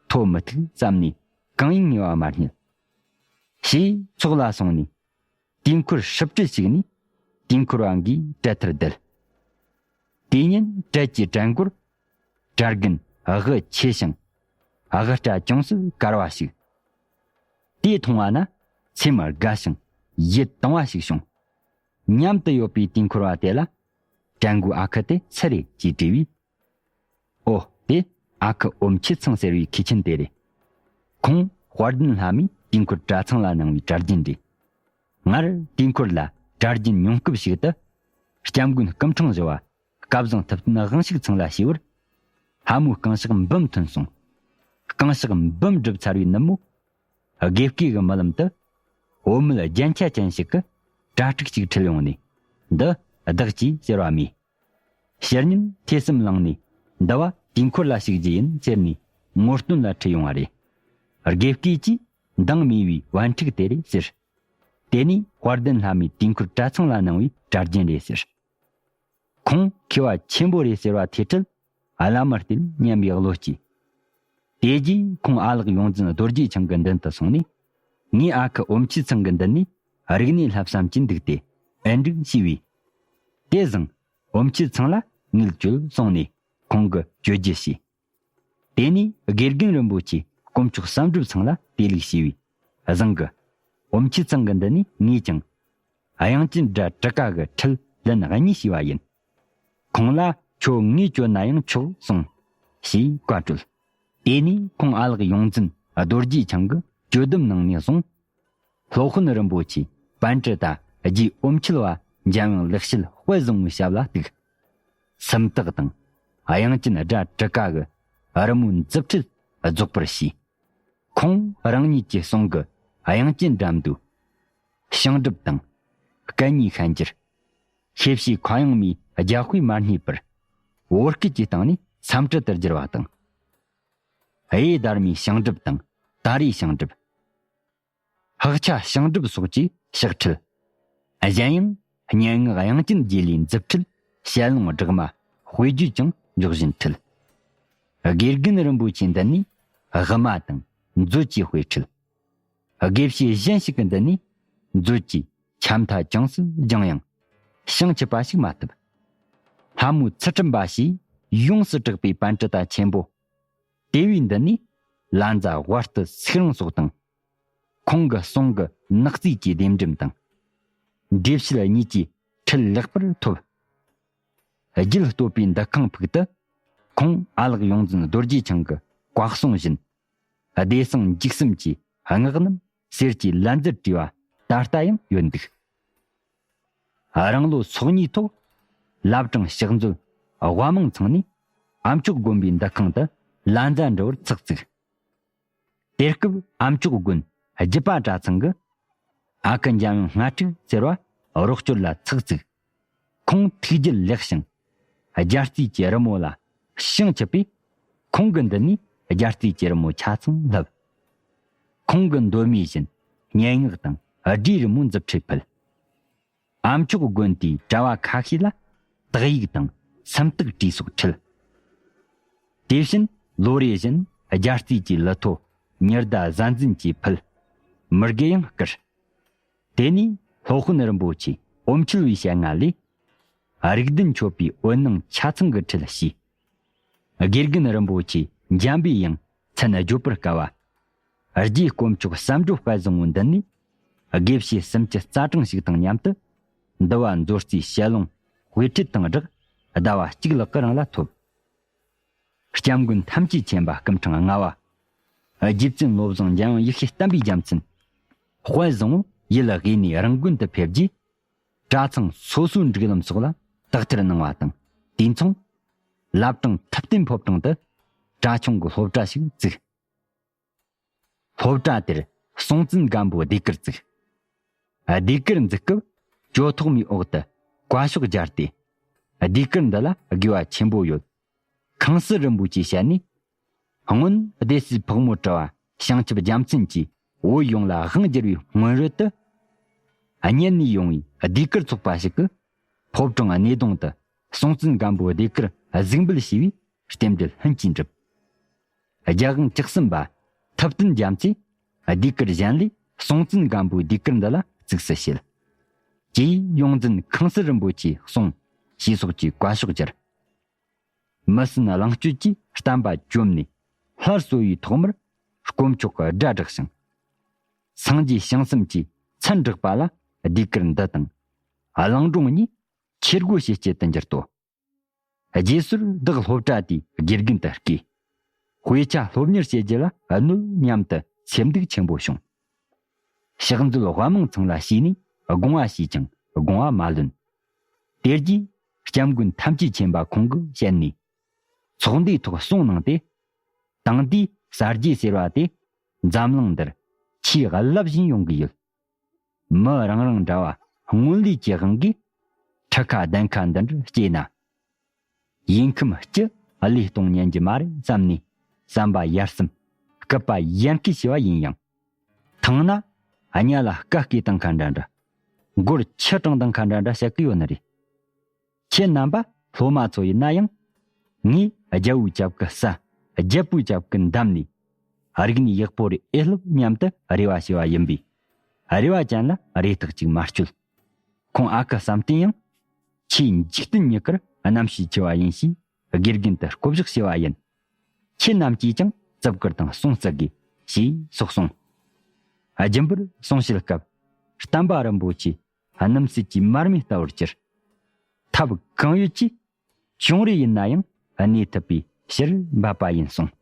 མཐོ་མི་ཐུག་བསམ་ནས་གང་ཡིན་ངེས་པ་མ་རྙེད། ཞེས་ཚོགས་ལ་སོང་ནས། དུས་འཁོར་ཧྲིལ་བྲིས་ཞིག་ནས་དུས་འཁོར་བ་འགའི་གྲལ་མཐར་བསྡད། དེ་ཉིན་གྲལ་གྱི་གྲལ་མགོར་གྲལ་རྒན་དབུ་ཆེ་ཞིང་དབུ་སྐྲ་ཅུང་ཟད་དཀར་བ་ཞིག་དེ་མཐོང་བ་ན་སེམས་དགའ་ཞིང་ཡིད་དུང་བ་ཞིག་བྱུང་། མཉམ་དུ་ཡོད་པའི་དུས་འཁོར་བ་དེ་ལ་གྲལ་མགོའི་ཨ་ཁུ་དེ་སུ་རེད་ཅེས་དྲིས་པས། ཨོ། དེ་ཨ་ཁུ་ཨོམ་ཆི་ཚང་ཟེར་བའི་མཁས་ཆེན་དེ་རེད། ཁོང་དཔལ་ལྡན་ལྷ་མོས་དུས་འཁོར་གྲྭ་ཚང་ལ་གནང་བའི་གྲྭ་རྒྱུན་རེད། སྔར་དུས་འཁོར་ལ་གྲྭ་རྒྱུན་ཉུང་སྐབས་ཤིག་ཏུ། སྐྱབས་མགོན་སྐུ་ཕྲེང་བཞི་བ་སྐལ་བཟང་ཐུབ་བསྟན་དབང་ཕྱུག་ཚང་ལ་ཞུས་པར། ལྷ་མོའི་རྐང་ཕྱག་འབུམ་ཐོན་སོང་། རྐང་ཕྱག་འབུམ་བསྒྲུབས་ཚར་བའི་ནུབ་མོ། དགེ་བསྐོས་ཀྱི་རྨི་ལམ་དུ། འོད་མལ་རྒྱན་ཆ་ཅན་ཞིག་གི་གྲྭ་ཕྲུག་ཅིག་ཁྲིད་ཡོང་ནས། འདི་བདག་གིས་ཟེར་བ་མོས། ཕྱི་ཉིན་ཐོས་བསམ་བླངས་ནས་འདི་བ་དུས་འཁོར་ལ་ཞུགས་རྒྱུ་ཡིན་ཟེར་ནས་ངོ་སྟོན་ལ་ཁྲིད་ཡོང་བ་རེད། དགེ་བསྐོས་ཀྱིས་མདང་རྨིས་པའི་བན་ཕྲུག་དེ་རེད་ཟེར། དེ་ནས་དཔལ་ལྡན་ལྷ་མོས་དུས་འཁོར་གྲྭ་ཚང་ལ་གནང་བའི་གྲྭ་རྒྱུན་རེད་ཟེར། ཁོང་མཁས་པ་ཆེན་པོ་རེད་ཟེར་བ་ཐོས་འཕྲལ་བླ་མར་བསྟེན་སྙམ་པའི་བློ་སྐྱེས། དེ་རྗེས་ཁོང་ཨ་ལགས་ཡོངས་འཛིན་རྡོ་རྗེ་འཆང་གི་མདུན་དུ་སོང་ནས། ངའི་ཨ་ཁུ་ཨོམ་ཆི་ཚང་གི་མདུན་ནས་རིག་གནས་ལྷབ་བསམ་གྱིན་འདུག་སྟེ་ཨེ་འགྲིག་ཞུས་པས། དེ་བཟང་། ཨོམ་ཆི་ཚང་ལ་ངས་བཅོལ་གསུངས་ནས་ཁོང་གིས་བཅོལ་རྒྱུ་བྱས། དེ་ནས་དགེ་རྒན་རིན་པོ་ཆེ་དཀོན་མཆོག་བསམ་གྲུབ་ཚང་ལ་དེ་ལུགས་ཞུས་པས། བཟང་གི། ཨོམ་ཆི་ཚང་གི་མདུན་ནས་ངས་ཀྱང་། དབྱངས་ཅན་སྒྲ་དྲུག་ཀ་གི་ཁྲིད་ལན་གཉིས་ཞུས་པ་ཡིན། ཁོང་ལ་ཁྱོད་ངས་བཅོལ་ན་ཡང་ཆོག་གསུངས། ཞེས་བཀའ་གྲོལ། དེ་ནས་ཁོང་ཨ་ལགས་ཡོངས་འཛིན་རྡོ་རྗེ་འཆང་གིས་བཅོལ་སྡོམ་གནང་ནས་བཟུང་། སློབ་དཔོན་རིན་པོ་ཆེ་པཎ་ཊ་ཏ་རྗེ་ཨོམ་ཆི་བ་འཇམ་དབྱངས་ལེགས་བཤད་དཔལ་བཟང་པོའི་ཞབས་ལ་གཏུགས། སུམ་རྟགས་དང་དབྱངས་ཅན་སྒྲ་དྲུག་ཀ་གི་རི་མོའི་མཛུབ་ཁྲིད་རྫོགས་པར་བྱས། ཁོང་རང་ཉིད་ཀྱི་གསུང་གི་དབྱངས་ཅན་སྒྲ་མདོ། ཞིང་སྒྲུབ་དང་། སྐད་གཉིས་ཤན་སྦྱར། ཤེས་བྱའི་མཁའ་དབྱིངས་མའི་རྒྱ་དཔེ་མ་རྙེད་པར། བོད་སྐད་ཀྱི་སྟེང་ནས་སཾ་སྐྲྀ་ཏར་བསྒྱུར་བ་དང་། དབྱེ་དར་མའི་ཞིང་སྒྲུབ་དང་ད་རེས་ཞིང་སྒྲུབ། ཧག་ཆ་ཞིང་སྒྲུབ་སོགས་ཀྱི་ཕྱག་ཁྲིད། གཞན་ཡང་སྙན་ངག་དབྱངས་ཅན་རྗེས་ལུས་མཛུབ་ཁྲིད་ཞལ་ལུང་སྦྲགས་མ་དཔེ་བརྗོད་ཀྱང་འཇོག་བཞིན་ཁྲིད། དགེ་རྒན་རིན་པོ་ཆེའི་མདུན་ནས་དབུ་མ་དང་མཛོད་ཀྱི་དཔེ་ཁྲིད། དགེ་བཤེས་གཞན་ཞིག་གི་མདུན་ནས་མཛོད་ཀྱི་ཆ་མཐའ་ཅུང་ཟད་སྦྱངས་ཡང་བྱང་ཆུབ་པ་ཞིག་མ་ཐུབ། ལྷ་མོའི་ཚུལ་ཁྲིམས་པ་ཞེས་ཡོངས་སུ་གྲགས་པའི་པཎ་ཊ་ཏ་ཆེན་པོ། དེ་བས་འདི་ནས་ལ་མཛའ་དབར་དུ་སུག་རིང་སོགས་དང་། ཁོང་གི་གསུང་གི་ནག་རྩིས་ཀྱི་ལྡེམ་འགྲམ་དང་། འགྲེལ་བཤད་གཉིས་ཀྱི་ཁྲིད་ལེགས་པར་ཐོབ། རྒྱུད་སྟོད་པའི་འདུ་ཁང་ཕུག་ཏུ། ཁོང་ཨ་ལགས་ཡོངས་འཛིན་རྡོ་རྗེ་འཆང་གི་བཀའ་གསུང་བཞིན། བདེ་གསང་འཇིགས་གསུམ་གྱི་སྔགས་རྣམས་གསེར་གྱི་ལན་ཙིར་བྲིས་པ་ད་ལྟ་ཡང་ཡོད་འདུག། རང་ལོ་སོ་གཉིས་ཐོག་བླ་བྲང་ཕྱག་མཛོད་དབའ་མང་ཚང་ནས་ཨ་མཆོག་དགོན་པའི་འདུ་ཁང་དུ་ལན་ཙ་འབྲི་བར་ཚགས་བཙུགས། དེ་སྐབས་ཨ་མཆོག་དགོན་རྒྱུད་པ་གྲྭ་ཚང་གི་ཨ་ཁུ་འཇམ་དབྱངས་ལྔ་ཕྲུག་ཟེར་བ་རོགས་སྐྱོར་ལ་ཚགས་བཙུགས། ཁོང་ཐུགས་རྒྱུད་ལེགས་ཤིང་། རྒྱལ་རྩིས་ཀྱི་རི་མོ་ལ་བྱང་ཆུབ་པས། ཁོང་གི་མདུན་ནས་རྒྱལ་རྩིས་ཀྱི་རི་མོ་ཆ་ཚང་བསླབས། ཁོང་གི་མདོ་མའི་བཞིན་སྙན་ངག་དང་སྒྲའི་རི་མོ་མཛུབ་ཁྲིད་ཕུལ། ཨ་མཆོག་དགོན་དེའི་གྲྭ་བ་ཁ་ཤས་ལ་དག་ཡིག་དང་སུམ་རྟགས་བྲིས་སོགས་ཁྲིད། དེ་བཞིན་ལོ་རེ་བཞིན་རྒྱལ་རྩིས་ཀྱི་ལི་ཐོ་ཉི་ཟླ་གཟའ་འཛིན་གྱིས་ཕུལ། མི་དགེ་ཡང་བསྐུར། དེ་ནས་སློབ་དཔོན་རིན་པོ་ཆེ་ཨོམ་ཆུ་བའི་ཞལ་སྔ་ལས། རིགས་ལྡན་མཆོད་པའི་འོད་སྣང་ཆ་ཚང་གི་ཁྲིད་བྱས། དགེ་རྒན་རིན་པོ་ཆེ་འཇམ་པའི་དབྱངས་མཚན་བརྗོད་པར་དཀའ་བ། རྗེ་དཀོན་མཆོག་བསམ་འགྲུབ་དཔལ་བཟང་པོའི་མདུན་ནས་དགེ་བཤེས་སུམ་ཅུ་རྩ་གྲངས་ཤིག་དང་མཉམ་དུ་འདུལ་བ་མཛོད་རྩིའི་ཞལ་ལུང་དཔེ་ཁྲིད་དང་སྦྲགས་ཟླ་བ་གཅིག་ལྷག་གི་རིང་ལ་ཐོབ། སྐྱབས་མགོན་ཐམས་ཅད་མཁྱེན་པ་སྐུ་ཕྲེང་ལྔ་བ། རྗེ་བཙུན་བློ་བཟང་འཇམ་དབྱངས་ཡེ་ཤེས་བསྟན་པའི་རྒྱལ་མཚན། དཔལ་བཟང་པོ་ཡུལ་དབུས་ནས་རང་དགོན་དུ་ཕེབས་རྗེས། གྲྭ་ཚང་སོ་སོའི་སྒྲིག་ལམ་སོགས་ལ་དག་ཐེར་གནང་བ་དང་། དུས་མཚུངས། བླ་བྲང་ཐུབ་བསྟན་ཕོ་བྲང་དུ་གྲྭ་ཆུང་གི་སློབ་གྲྭ་ཞིག་བཙུགས། སློབ་གྲྭ་དེར་སྲོང་བཙན་སྒམ་པོའི་ཟློས་གར་བཙུགས། ཟློས་གར་འཛུགས་སྐབས་ཇོ་ཐོགས་མའི་འོག་ཏུ་བཀའ་ཤོག་སྦྱར་ཏེ། ཟློས་གར་འདི་ལ་དགོས་པ་ཆེན་པོ་ཡོད། ཁང་སྲིད་རིན་པོ་ཆེའི་ཞལ་ནས། སྔོན་སྡེ་སྲིད་ཕག་མོ་གྲུ་པ་བྱང་ཆུབ་རྒྱལ་མཚན་གྱིས་བོད་ཡོངས་ལ་དབང་བསྒྱུར་བའི་སྔོན་རོལ་དུ། གཉེར་ནས་ཡོང་བའི་ཟློས་གར་ཚོགས་པ་ཞིག་གིས་ཕོ་བྲང་གནས་གདོང་དུ་སྲོང་བཙན་སྒམ་པོའི་ཟློས་གར་གཟིགས་འབུལ་ཞེས་པའི་རྟེན་འབྲེལ་ལྷུན་གྱིས་འགྲུབ། རྒྱལ་དབང་བཅུ་གསུམ་པ་ཐུབ་བསྟན་རྒྱ་མཚོས་ཟློས་གར་གཞན་ལས་སྲོང་བཙན་སྒམ་པོའི་ཟློས་གར་འདི་ལ་གཙིགས་སུ་བྱེད། ཅེས་ཡོངས་འཛིན་ཁང་སྲིད་རིན་པོ་ཆེས་གསུངས། ཞེས་སོགས་ཀྱི་བཀའ་ཤོག་སྦྱར། མི་སེར་གླེང་སྤྱོད་ཀྱིས་བསྟན་པ་བཅོམ་ནས་སླར་གསོ་བའི་ཐོག་མར་དཀོན་མཆོག་གི་སྒྲ་བསྒྲགས་ཤིང་། སངས་རྒྱས་བྱང་སེམས་ཀྱིས་མཚན་བསྒྲགས་པ་ལ་ཟློས་གར་འདི་དང་། གླིང་སྒྲུང་གཉིས་ཆོས་སྒོ་ཞེས་སྐྱེལ་དུ་འགྱུར་ཏོ། རྗེས་སོར་བདག་སློབ་གྲྭ་དེའི་དགེ་རྒན་དུ་བསྐོས། དཔེ་ཆ་སློབ་གཉེར་བྱེད་རྒྱུ་ལ་གནོད་སྙམ་དུ་སེམས་སྡུག་ཆེན་པོ་བྱུང་། ཕྱག་མཛོད་དབའ་མང་ཚང་ལ་ཞུས་ནས་དགོངས་པ་ཞུས་ཀྱང་དགོངས་པ་མ་ལོན། དེ་རྗེས་སྐྱབས་མགོན་ཐམས་ཅད་མཁྱེན་པ་ཁོང་གི་ཞལ་ནས། ཚོགས་འདུའི་ཐོག་གསུང་གནང་སྟེ། དེང་དུས་གསར་བརྗེ་ཟེར་བ་དེ་འཛམ་གླིང་འདིར་ཆེས་རླབས་ཆེན་ཡོང་གི་ཡོད། མི་རང་རང་འདྲ་བ་སྔོན་ལས་ཀྱི་དབང་གིས་ཁྲི་ཁ་གདན་ཁ་འདི་འདྲར་སྐྱེས་ན། ཡིན་ཁམས་སྤྱི་བློས་གཏོང་ཉན་གྱི་མ་རེད་བསམ་ནས་བསམ་པ་ཡར་སེམས་སྐུད་པ་ཡར་འཁེལ་བྱས་པ་ཡིན་ཡང་། ཐང་ན་གཉའ་ལ་སྐད་སྐེ་བཏང་ཁ་འདྲ་འདྲ། མགོར་ཆུ་དྲངས་བཏང་ཁ་འདྲ་འདྲ་བཤད་ཀྱི་ཡོད་ནི་རེད། ཁྱེད་རྣམ་པ་སློབ་མ་ཚོ་ཡིན་ན་ཡང་། ངས་རྒྱལ་པོའི་ཞབས་ཀྱི་ས། རྒྱལ་པོའི་ཞབས་ཀྱི་འདམ་ནས། རིག་གནས་ཡག་པོ་རེ་ཨེ་སློབ་སྙམ་དུ་རེ་བ་ཞུ་བ་ཡིན་པས། རེ་བ་ཅན་ལ་རེ་ཐག་ཅིག་མ་གཅོད། ཁོང་ཨ་ཁུ་བསམ་གཏན་ཡང་། ཆེས་འཇིག་རྟེན་ཉིད་ཀར་རྣམ་ཤེས་ཆེ་བ་ཡིན་ཞེས་དགེ་རྒན་དུ་བསྐོ་གཞག་བྱས་པ་ཡིན། ཁྱེད་རྣམས་ཀྱིས་ཀྱང་བརྩི་བཀུར་དང་སྲུང་བརྩི་དགོས་ཞེས་སོགས་གསུངས། རྒྱུན་པར་གསུང་བཤད་སྐབས་བསྟན་པ་རིན་པོ་ཆེ་སྣུམ་ཟད་ཀྱི་མར་མེ་ལྟ་བུར་གྱུར། ཐབས་གང་ཡོད་ཀྱིས་གཅོང་རེ་ཡིན་ན་ཡང་གནས་ཐུབ་པའི་ཕྱིར་འབད་པ་ཡིན་གསུངས།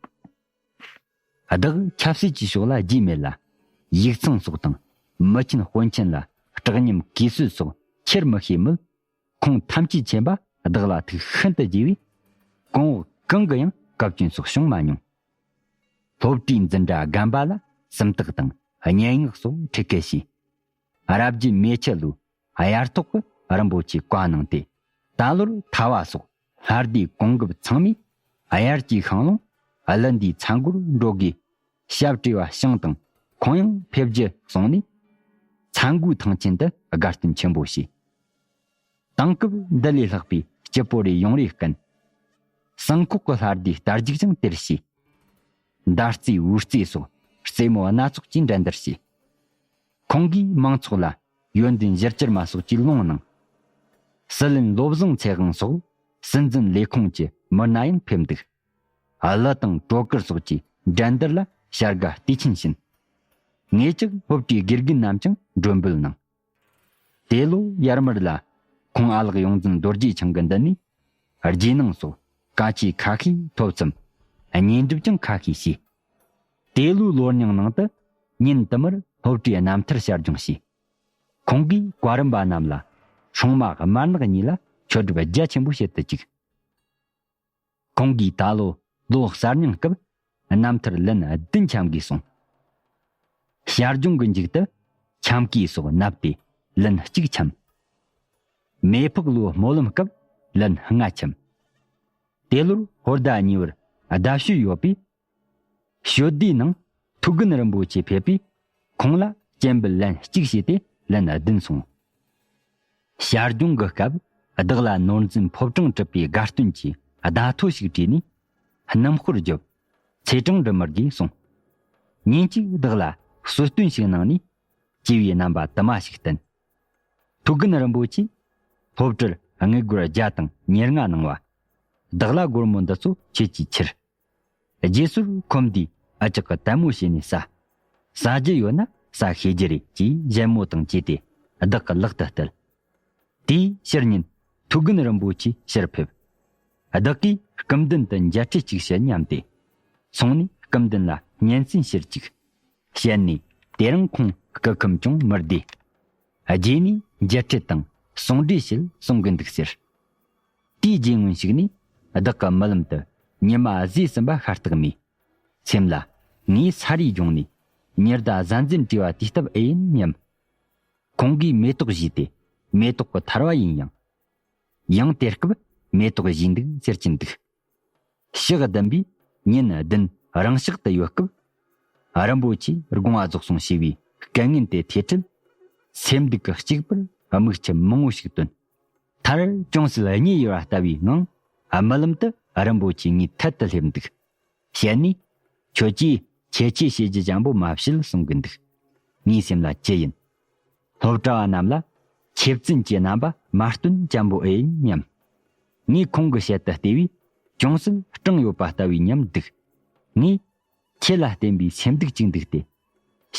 བདག་ཆབ་སྲིད་ཀྱི་ཕྱོགས་ལ་རྒྱུས་མེད་ལ། ཡིག་ཚང་སོགས་དང་མི་ཆེན་དཔོན་ཆེན་ལ་སྐྲག་སྙོམས་གུས་བསུ་སོགས་ཁྱེར་མི་ཤེས་མོད། ཁོང་ཐམས་ཅད་མཁྱེན་པ་བདག་ལ་ཐུགས་ཤིན་ཏུ་དགྱེས་པས། གོང་འོག་གང་གི་ཡང་བཀའ་བཀྱོན་སོགས་བྱུང་མ་མྱོང་། སློབ་གྲྭའི་འཛིན་གྲྭ་རྒན་པ་ལ་སུམ་རྟགས་དང་སྙན་ངག་སོགས་ཁྲིད་སྐུལ་བྱས། རབ་རྒྱས་མེ་ཆུ་ལུའི་དབྱར་ཐོག་གི་རིན་པོ་ཆེ་བཀའ་གནང་སྟེ། ད་ལོར་ཐ་བ་སོགས་ལྷ་སྡེའི་གོང་འགབ་ཚང་མས་དབྱར་གྱི་ཤིང་ལུང་ཀླུ་འདིའི་ཚ་མགུར་འགྲོ་དགོས། ཞབས་བྲེ་བ་ཞིང་དང་ཁོང་ཡང་ཕེབས་རྒྱུ་གསུངས་ནས། ཚ་མགུའི་ཐང་ཆེན་དུ་དགའ་སྟོན་ཆེན་པོ་བྱས། དེང་སྐབས་འདི་ལས་ལྷག་པའི་སྐྱིད་པོ་རེ་ཡོང་རེ་བསྐུལ། སྲང་ཁོག་གི་ལྷ་སྡེའི་རྟ་རྒྱུག་ཀྱང་དེར་བྱས། མདའ་རྩེ་དབུ་རྩེ་སོགས་རྩེད་མོ་སྣ་ཚོགས་ཀྱིས་འགྲན་བསྡུར་བྱས། ཁོང་གིས་མང་ཚོགས་ལ་ཡོན་ཏན་བཞི་བཅུར་མ་སོགས་ཀྱི་ལུང་གནང་། སྲིད་བློན་བློ་བཟང་ཚེ་དབང་སོགས་སྲིད་འཛིན་ལས་ཁུངས་ཀྱི་མི་སྣ་ཡང་ཕེབས་འདུག། གླུ་དང་བྲོ་གར་སོགས་ཀྱི་འགྲན་བསྡུར་ལ་བྱ་དགའ་བསྟོད་ཆེན་བྱིན། ངེད་ཅག་སློབ་གྲྭའི་དགེ་རྒན་རྣམས་ཀྱང་མགྲོན་འབོད་གནང་། དེ་ལོ་ཡར་མར་ལ་ཁོང་ཨ་ལགས་ཡོངས་འཛིན་རྡོ་རྗེ་འཆང་གི་མདུན་ནས། རྗེས་གནང་སོགས་བཀའ་ཆོས་ཁ་ཤས་ཐོབ་མཚམས། བསྙེན་སྒྲུབ་ཀྱང་ཁ་ཤས་བྱས། དེ་ལོའི་ལོ་རྙིང་ནང་དུ་ཉིན་དུ་མར་སློབ་གྲྭའི་རྣམ་ཐར་བྱ་སྦྱོང་བྱས། ཁོང་གིས་བཀའ་རམས་པ་རྣམས་ལ་སྲུང་མ་དམར་ནག་གཉིས་ལ་ཆོས་སྒྲུབ་རྒྱ་ཆེན་པོ་བྱེད་དུ་བཅུག། ཁོང་གིས་ད་ལོ་ལོ་གསར་རྙིང་སྐབས་རྣམ་ཐར་ལན་བདུན་འཆམ་དགོས་གསུངས། བྱ་སྦྱོང་གི་མཇུག་ཏུ་འཆམ་གོས་སོགས་མནབས་ཏེ་ལན་གཅིག་འཆམ། མེ་ཕག་ལོའི་སྨོན་ལམ་སྐབས་ལན་ལྔ་འཆམ། དེ་ལོར་ཧོར་ཟླ་གཉིས་པར་ཟླ་ཤུལ་ཡོད་པས། ཞོལ་ཟླའི་ནང་ཐུགས་མགོན་རིན་པོ་ཆེ་ཕེབས་པས། ཁོང་ལ་སྤྱན་འབུལ་ལན་གཅིག་བྱས་ཏེ་ལན་བདུན་སོང་། བྱ་སྦྱོང་གི་སྐབས་བདག་ལ་ནོར་འཛིན་ཕོ་བྲང་གྲུབ་པའི་དགའ་སྟོན་གྱི་བརྡ་ཐོ་ཞིག་བྲིས་ནས། སྣུམ་དཔོར་བརྒྱབ། ཚེས་གྲངས་འབྲི་མི་དགོས་གསུངས། ཉིན་གཅིག་བདག་ལ་གསོལ་སྟོན་ཞིག་གནང་ནས། སྐྱེས་པའི་རྣམ་པ་དུ་མ་ཞིག་བསྟན། ཐུགས་མགོན་རིན་པོ་ཆེས་སློབ་གྲྭར་དངུལ་སྒོར་བརྒྱ་དང་ཉེར་ལྔ་གནང་བ། བདག་ལ་སྒོར་མོ་འདི་ཚོ་ཁྱེད་ཀྱིས་ཁྱེར། རྗེས་སོར་ཁོམ་དུས་ཨ་ཅག་གིས་དལ་མོ་བྱས་ནས་ཟ། ཟ་རྒྱུ་ཡོད་ན་ཟ་ཤེས་རྒྱུ་རེད་ཅེས་གཞན་མོ་དང་བཅས་ཏེ་བདག་གི་ལག་ཏུ་གཏད། དེའི་ཕྱི་ཉིན་ཐུགས་མགོན་རིན་པོ་ཆེ་ཕྱིར་ཕེབས། བདག་གིས་སྐུ་མདུན་དུ་མཇལ་འཕྲད་ཅིག་བྱེད་སྙམ་སྟེ། སོང་ནས་སྐུ་མདུན་ལ་སྙན་སེང་ཞུ་རྒྱུ། བཤད་ནས་དེ་རིང་ཁོང་སྐུ་ཁམས་ཅུང་མི་བདེ། རྗེས་ནས་མཇལ་འཕྲད་དང་ཟུང་འབྲེལ་བྱེད་གསུང་གི་འདུག་ཟེར། དེའི་རྗེས་སྔོན་ཞིག་ནས་བདག་གི་རྨི་ལམ་དུ་ཉི་མ་བཟས་ཟིན་པ་ཤ་སྟག་རྨིས། སེམས་ལ་ངས་ས་རུའི་ལྗོངས་ནས་ཉི་ཟླ་གཟའ་འཛིན་བྲིས་པ་དུས་སྟབས་ཨེ་ཡིན་སྙམ། ཁོང་གིས་མེ་ཏོག་བཞུས་ཏེ་མེ་ཏོག་གི་ཐར་བ་ཡིན་ཡང་། ཡང་དེ་སྐབས་མེ་ཏོག་བཞུས་འདུག་ཟེར་གྱིན་འདུག། ཕྱག་བདུན་པའི་ཉིན་བདུན་རང་ཕྱག་ཏུ་ཡོད་སྐབས། རིན་པོ་ཆེས་དགོངས་པ་རྫོགས་སོང་ཞེས་པའི་སྐད་ངན་དེ་ཐོས་འཕྲལ། སེམས་སྡུག་གིས་གཅིག་པུར་དམིགས་ཆུ་མང་བོ་ཞིག་བཏོན། མཐར་ཅུང་ཟད་གཉིད་ཡེར་བ་ལྟ་བུའི་ངང་། རྨི་ལམ་དུ་རིན་པོ་ཆེ་ངའི་ཐད་དུ་སླེབས་འདུག། བཤད་ནས། ཁྱོད་ཀྱིས་ཁྱད་ཆོས་བྱེད་རྒྱུ་ཅན་པོ་མ་བྱེད་གསུང་གི་འདུག། ངའི་སེམས་ལ་ཅི་ཡིན། སློབ་གྲྭ་བ་རྣམས་ལ་ཆེ་བཙུན་གྱི་རྣམ་པ་མ་སྟོན་ཅན་པོ་ཨེ་ཡིན་སྙམ། ངས་ཁོང་གི་ཞལ་དུ་བལྟས་པས་ཅུང་ཟད་སྐྲངས་ཡོད་པ་ལྟ་བུའི་ཉམས་འདུག། ངས་ཁྱེད་ལ་བརྟེན་པའི་སེམས་སྡུག་ཅིག་འདུག་སྟེ།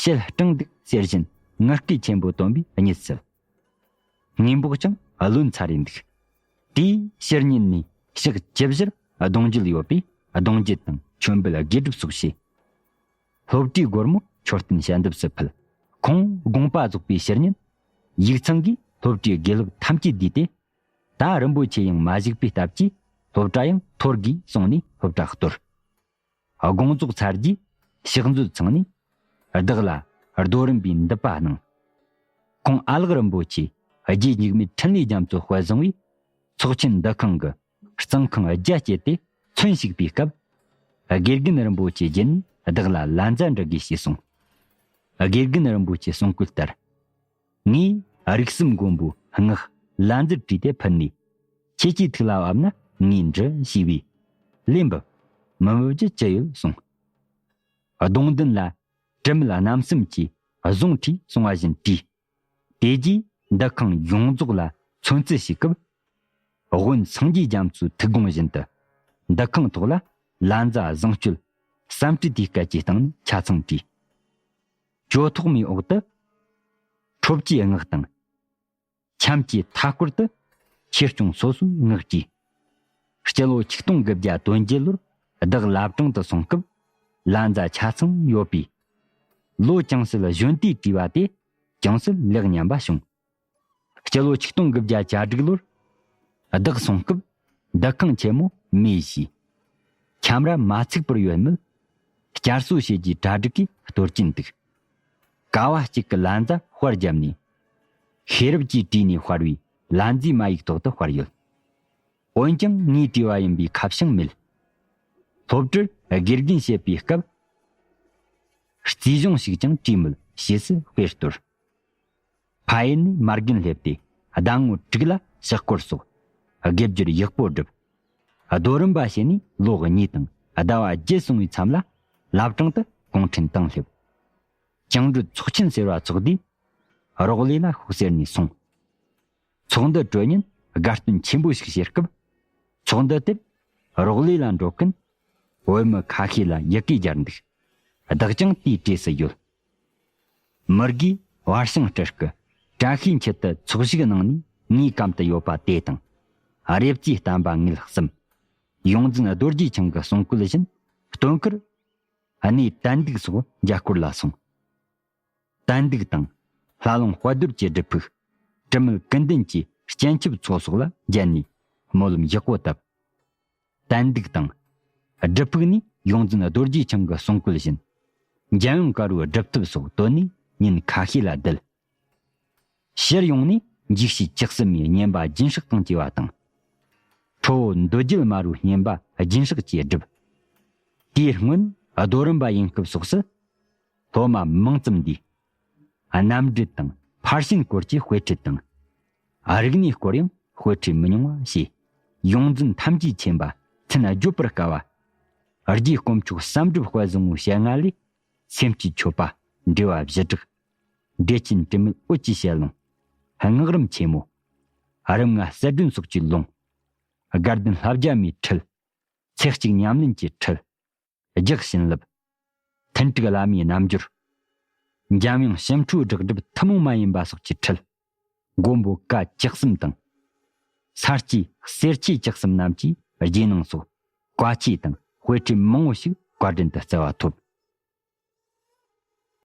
ཞལ་སྐྲངས་འདུག་ཟེར་བཞིན་ངུ་སྐད་ཆེན་པོ་བཏོན་པས་གཉིད་སད། ངའི་འབོག་ཀྱང་ལོན་ཚར་རེ་འདུག། དེའི་ཕྱི་ཉིན་ནས་ཕྱག་ཅི་བཞུར་གདུང་རྒྱུད་ཡོད་པས་གདུང་རྒྱུད་དང་མཆོད་འབུལ་དགེ་སྒྲུབ་སོགས་བྱས། སློབ་གྲྭའི་སྒོར་མོ་མཆོད་རྟེན་ཞལ་འདེབས་སུ་ཕུལ། ཁོང་དགོངས་པ་རྫོགས་པའི་ཕྱི་ཉིན། ཡིག་ཚང་གིས་སློབ་གྲྭའི་དགེ་སློབ་ཐམས་ཅད་བསྡུས་ཏེ། ད་རིན་པོ་ཆེ་ཡང་མ་བཞུགས་པའི་སྟབས་ཀྱིས་སློབ་གྲྭ་ཡང་འཐོར་དགོས་གསུངས་ནས་སློབ་གྲྭ་གཏོར། དགོངས་རྫོགས་ཚར་རྗེས་ཕྱག་མཛོད་ཚང་ནས་བདག་ལ་རྡོ་རིམ་པའི་འདུད་པ་གནང་། ཁོང་ཨ་ལགས་རིན་པོ་ཆེ་རྗེ་འཇིགས་མེད་འཕྲིན་ལས་རྒྱ་མཚོ་དཔལ་བཟང་བས་ཚོགས་ཆེན་འདུ་ཁང་གི་གཙང་ཁང་རྒྱ་བསྐྱེད་དེ་ཚོན་ཞིག་པའི་སྐབས། དགེ་རྒན་རིན་པོ་ཆེ་བརྒྱུད་ནས་བདག་ལ་ལན་ཚྭ་འདྲི་དགོས་ཞེས་གསུངས། དགེ་རྒན་རིན་པོ་ཆེས་གསུང་བཀོད་ལྟར། ངས་རིགས་གསུམ་མགོན་པོའི་སྔགས་ལན་ཚྭ་བྲིས་ཏེ་ཕུལ་ནས། ཁྱེད་ཀྱི་ཐུགས་ལ་བབས་ན་ངས་འདྲི་ཞུས་པས། ལན་འབབ། མི་འབབ་རྒྱུ་ཅི་ཡོད་གསུངས། གདུང་མདུན་ལ་དྲི་མེད་རྣམ་གསུམ་གྱིས་གཟུངས་བྲིས་གསུང་བ་བཞིན་བྲིས། དེ་རྗེས་འདུ་ཁང་ཡོངས་རྫོགས་ལ་ཚོན་རྩི་བྱེད་སྐབས། དབོན་སངས་རྒྱས་རྒྱ་མཚོའི་ཐུགས་དགོངས་བཞིན་དུ། འདུ་ཁང་ཐོག་ལ་ལན་ཚྭ་བཟང་སྤྱོད་བསམ་སྤྲུལ་དེའི་སྐད་ཀྱི་སྟེང་ནས་ཆ་ཚང་བྲིས། ཇོ་ཐོགས་མའི་འོག་ཏུ་ཁྲོ་བཅུའི་སྔགས་དང་། ཁྱམས་ཀྱི་མཐའ་སྐོར་དུ་ཆོས་སྐྱོང་སོ་སོའི་སྔགས་བྲིས། སྤྱི་ལོ་ཆིག་སྟོང་དགུ་བརྒྱ་དོན་བརྒྱད་ལོར་བདག་བླ་བྲང་དུ་སོང་སྐབས། ལན་ཚྭ་ཆ་ཚང་ཡོད་པས། ལོ་ཅུང་ཟད་གཞོན་དུས་བྲིས་པ་དེ་ཅུང་ཟད་ལེགས་སྙམ་པ་བྱུང་། སྤྱི་ལོ་ཆིག་སྟོང་དགུ་བརྒྱ་གྱ་དྲུག་ལོར་བདག་སོང་སྐབས། འདུ་ཁང་ཆེན་མོ་མེ་བཞིས་ཁྱམས་ར་མ་ཚུགས་པར་ཡོད་མོད། བསྐྱར་གསོ་བྱེད་རྒྱུའི་གྲ་སྒྲིག་གིས་གཏོར་གྱིན་འདུག། ཀ་བ་གཅིག་གི་ལན་ཚྭ་དཔར་བརྒྱབ་ནས། ཤེས་རབ་ཀྱིས་བྲིས་ནས་དཔར་བའི་ལན་ཚྭའི་མ་ཡིག་ཐོག་ཏུ་དཔར་ཡོད། འོན་ཀྱང་ངས་བྲིས་པ་ཡིན་པའི་ཁ་བྱང་མེད། སློབ་གྲྭར་དགེ་རྒན་བྱེད་པའི་སྐབས། རྩིས་གཞུང་ཞིག་ཀྱང་བྲིས་མོད་ཞེས་སུ་དཔེ་སྟོར། ཕ་ཡུལ་ནས་མ་རྒན་སླེབས་ཏེ་ཟླ་ངོ་དྲུག་ལ་ཕྱག་སྐོར་སོགས་དགེ་སྦྱོར་ཡག་པོ་བསྒྲུབས། རྡོ་རིམ་པ་བྱས་ནས་ལོ་གཉིས་དང་ཟླ་བ་བརྒྱད་སོང་བའི་མཚམས་ལ་བླ་བྲང་དུ་གུང་ཁྲན་ཏང་སླེབས། བཅིངས་འགྲོལ་ཚོགས་ཆེན་ཟེར་བ་ཚོགས་དུས། རོགས་ལས་ལ་ཤོག་ཟེར་ནས་སོང་། ཚོགས་འདུ་གྲོལ་ཉིན་དགའ་སྟོན་ཆེན་པོ་ཞིག་བྱེད་སྐབས། ཚོགས་འདུ་དེར་རོགས་ལས་ལ་འགྲོ་མཁན་བོད་མི་ཁ་ཤས་ལ་ཡི་གེ་སྦྱར་འདུག། བདག་ཀྱང་དེའི་གྲས་སུ་ཡོད། མི་དགེའི་བར་བྱང་སྤྲུལ་སྐུ་བཀྲ་ཤིས་འཁྱིལ་དུ་ཚོགས་ཞུགས་གནང་ནས་ངའི་གམ་དུ་ཡོད་པ་དེ་དང་། རེབ་རྩེའི་བསྟན་པ་ངེས་གསུམ། ཡོངས་འཛིན་རྡོ་རྗེ་འཆང་གི་གསུང་བཀོད་བཞིན་སྟོན་ཁར་གནས་བསྟན་འདུག་སོགས་མཇལ་སྐོར་ལ་སོང་། བསྟན་འདུག་དང་། ལྷ་ལུང་དཔལ་རྡོར་གྱི་སྒྲུབ་ཕུག་དྲི་མེད་ཀུན་ལྡན་གྱི་སྤྱན་ཆབ་ཚོགས་སོགས་ལ་མཇལ་ནས་སྨོན་ལམ་ཡག་པོ་བཏབ། བསྟན་འདུག་དང་། སྒྲུབ་ཕུག་ནས་ཡོངས་འཛིན་རྡོ་རྗེ་འཆང་གི་གསུང་བཀོད་བཞིན། འཇམ་དབྱངས་དཀར་པོའི་སྒྲུབ་ཐབས་སོགས་བཏོན་ནས་ཉིན་ཁ་ཤས་ལ་བསྡད། ཕྱིར་ཡོང་ནས་འཇིགས་བྱེད་བཅུ་གསུམ་མའི་བསྙེན་པ་སྦྱིན་སྲེག་དང་བཅས་པ་དང་། ཁྲོ་བོ་མདོ་རྒྱུད་དམར་པོའི་བསྙེན་པ་སྦྱིན་སྲེག་བཅས་བསྒྲུབས། དེའི་སྔོན་རྡོ་རིམ་པ་ཡིན་སྐབས་སོགས་སུ། སློབ་མ་མིང་ཙམ་འདིས། རྣམ་འགྲེལ་དང་ཕར་ཕྱིན་སྐོར་གྱི་དཔེ་ཁྲིད་དང་། རིག་གནས་སྐོར་ཡང་དཔེ་ཁྲིད་མི་ཉུང་བ་བྱས། ཡོངས་འཛིན་ཐམས་ཅད་མཁྱེན་པ་མཚན་བརྗོད་པར་དཀའ་བ། རྗེ་དཀོན་མཆོག་བསམ་གྲུབ་དཔལ་བཟང་པོའི་ཞལ་སྔ་ལས། སེམས་ཀྱི་མཆོད་པ་འགྲེལ་བ་བཞི་སྦྲགས། འགྲེལ་ཆེན་དྲི་མེད་འོད་ཀྱི་ཞལ་ལུང་། སྔགས་རིམ་ཆེན་མོ། རིམ་ལྔ་གསལ་སྒྲོན་སོགས་ཀྱི་ལུང་། དགའ་ལྡན་ལྷ་བརྒྱ་མའི་ཁྲིད། ཚེ་གཅིག་ཉམས་ལེན་གྱི་ཁྲིད། རྒྱགས་བྱིན་རླབས། ཐུན་དྲུག་བླ་མའི་རྣལ་འབྱོར། འཇམ་དབྱངས་ཞིང་ཁྲོའི་སྒྲགས་སྒྲིབ་ཐུན་མོང་མ་ཡིན་པ་སོགས་ཀྱི་ཁྲིད། མགོན་པོ་བཀའ་བཅུ་གསུམ་དང་། ས་སྐྱའི་གསེར་ཆོས་བཅུ་གསུམ་རྣམས་ཀྱི་རྗེས་གནང་སོགས་བཀའ་ཆོས་དང་དཔེ་ཁྲིད་མང་བོ་ཞིག་བཀའ་དྲིན་དུ་སྩལ་བ་ཐོབ།